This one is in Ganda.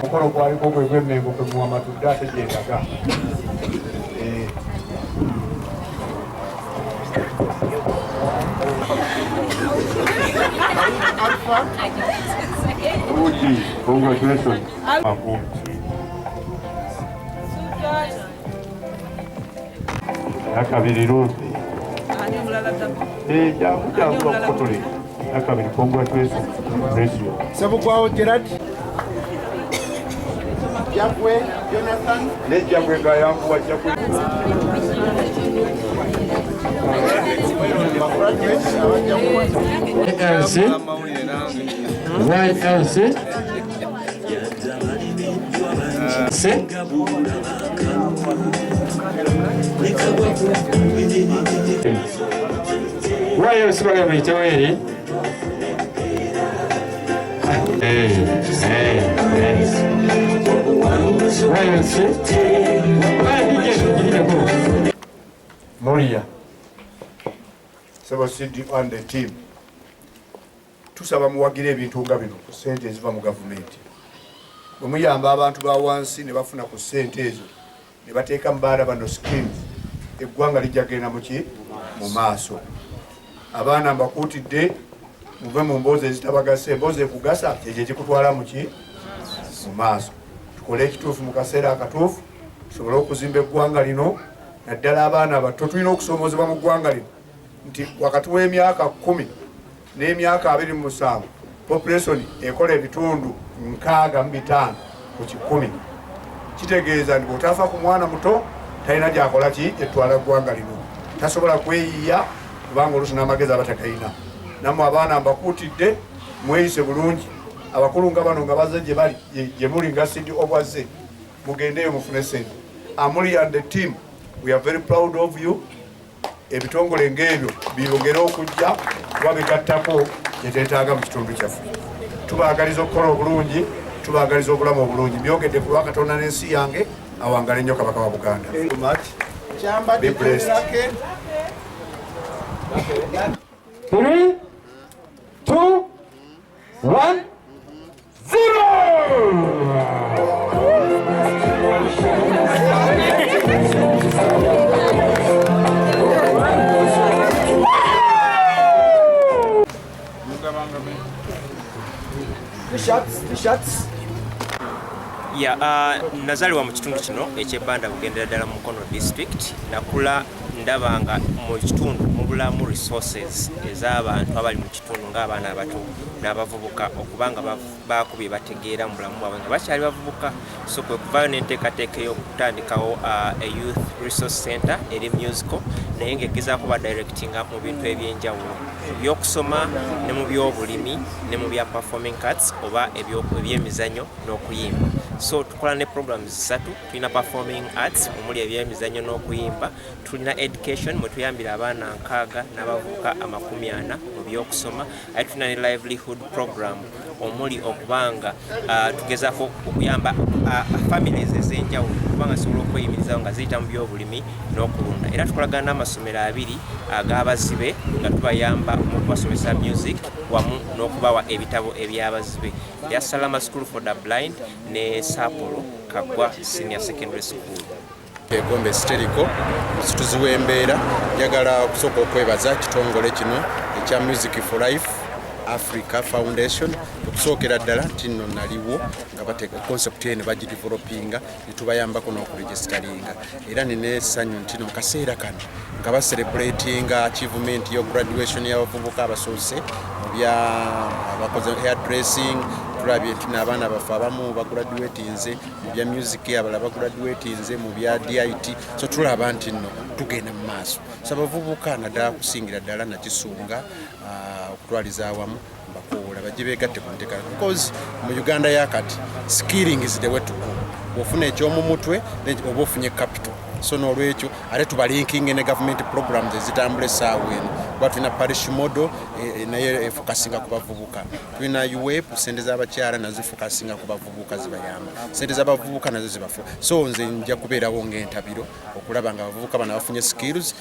Omukolo gwaliko gwe gw'Emmengo kwe muwamatudde ate gyendaga. Uji, congratulations. Nakabiri Ruth. Jangu jangu bakukotole. Nakabiri, congratulations. Bless you. Sebugwawo Gerard. Jagwe Jonathan. Ne Jagwe nga yanguwa Jagwe. LC YLC C YLC bagamba muyitewo eri. YLC Moria Sebo CD and the team, tusaba muwagire ebintu nga bino ku ssente eziva mu gavumenti. Bwe muyamba abantu ba wansi ne bafuna ku ssente ezo ne bateeka mu baana bano schemes, eggwanga lijja kugenda muki mu maaso. Abaana mbakuutidde muve mu mboozi ezitabagasa, emboozi ekugasa kyekyo ekikutwala muki mu maaso. Tukole ekituufu mu kaseera akatuufu tusobole okuzimba eggwanga lino, naddala abaana abato. Tulina okusoomoozebwa mu ggwanga lino nti wakati w'emyaka 10 n'emyaka 27 population ekola ebitundu 65 ku 100. Kitegeeza nti bw'otafa ku mwana muto talina gy'akola ki etwala ggwanga lino, tasobola kweyiya kubanga oluusi n'amagezi aba tagayina. Nammwe abaana mbakuutidde mweyise bulungi. Abakulu nga bano nga bazze gye bali gye muli nga Sidi obwazze, mugendeeyo mufune sente. Amuli and the team, we are very proud of you. Ebitongole ng'ebyo byongere okujja kuba bigattako kyeteetaaga mu kitundu kyaffe. Tubaagaliza okukola obulungi, tubaagaliza obulamu obulungi. Byongedde ku lwa Katonda n'ensi yange. Awangale nnyo Kabaka wa Buganda. Be blessed. 3, 2, 1, 0. T-shirts. Ya, nazaliwa mu kitundu kino eky'Ebbanda, Bugendera ddala mu Mukono district. Nakula ndaba nga mu kitundu mubulamu resources ez'abantu abali mu kitundu ng'abaana abato n'abavubuka okuba nga baako bye bategeera mu bulamu bwabwe nga bakyali bavubuka. So kwe kuvaayo n'enteekateeka ey'okutandikawo a youth resource center eri musical, naye ng'egezaako badirectinga mu bintu ebyenjawulo, mu byokusoma ne mu byobulimi ne mu bya performing arts oba ebyemizannyo n'okuyimba. So tukola ne programs zisatu. Tulina performing arts omuli ebyemizannyo n'okuyimba, tulina education mwe tuyambira abaana 60 n'abavubuka 40 mu byokusoma, ate tulina ne livelihood program omuli okubanga tugezaako okuyamba families ez'enjawulo kubanga zisobola okweyimirizawo nga ziyita mu byobulimi n'okulunda. Era tukolagana n'amasomero 2 ag'abazibe nga tubayamba mu kubasomesa music wamu n'okubawa ebitabo ebyabazibe, erya Salama School for the Blind ne Saapolo Kaggwa Senior Secondary School. Egombe Steriko, musituzi w'embeera. Njagala okusooka okwebaza kitongole kino ekya Music for Life Africa Foundation. Okusookera ddala nti nno naliwo nga bateeka concept eno, bagidevelopinga netubayambako n'okuregisteringa, era nina essanyu nti no mu kaseera kano nga bacelebratinga achievement yo graduation y'abavubuka abasoose mu bya abakoze hair dressing. Tulabye nti n'abaana baffe abamu bagraduatinze mu bya music, abalala bagraduatinze mu bya DIT. So tulaba nti nno tugenda mu maaso. So abavubuka naddala kusingira ddala Nakisunga, okutwaliza awamu mbakoola bajje beegatte ku nteeka, because mu Uganda yakati skilling is the way to go. Bw'ofuna ekyomu mutwe oba ofunye capital. So n'olwekyo ate tubalinkinge ne government programs ezitambula essaawa eno, kuba tulina parish model, naye efocusinga ku bavubuka. Tulina UWEP, sente z'abakyala nazo zifocusinga ku bavubuka, zibayamba. Sente z'abavubuka nazo zibafu. So nze nja kubeerawo ng'entabiro okulaba nga abavubuka bano bafunye skills.